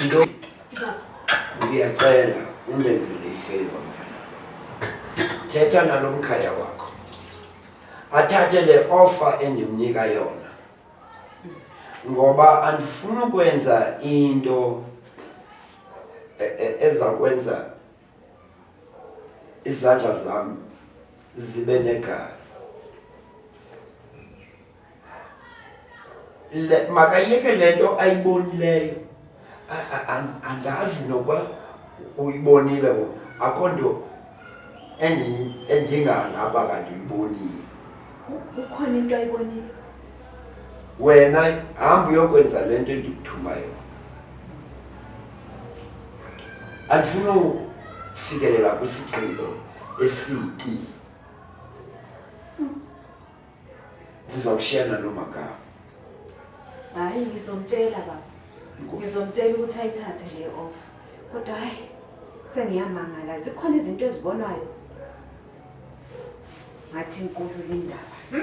Nto ngiyacela undenzele ifavor mntana. Thetha nalo mkhaya wakho. Athathe le offer endimnika yona. Ngoba andifuni ukwenza into eza kwenza izandla zam zibe negazi. Le, makayeke le nto ayibonileyo. Andazi nokuba uyibonile ngoba akho nto endingangaba kanti uyibonile. Kukhona into ayibonile. Wena hamba uyokwenza le nto endikuthuma yona. Andifuni ufikelela kwisigqibo esibi. Ndiza kushiya naloo magama. Hayi, ngizomtshela baba. Ngizomtshela ukuthi ayithathe le off. Kodwa hayi, sengiyamangala, zikhona izinto ezibonwayo. Ngathi inkulu le ndaba.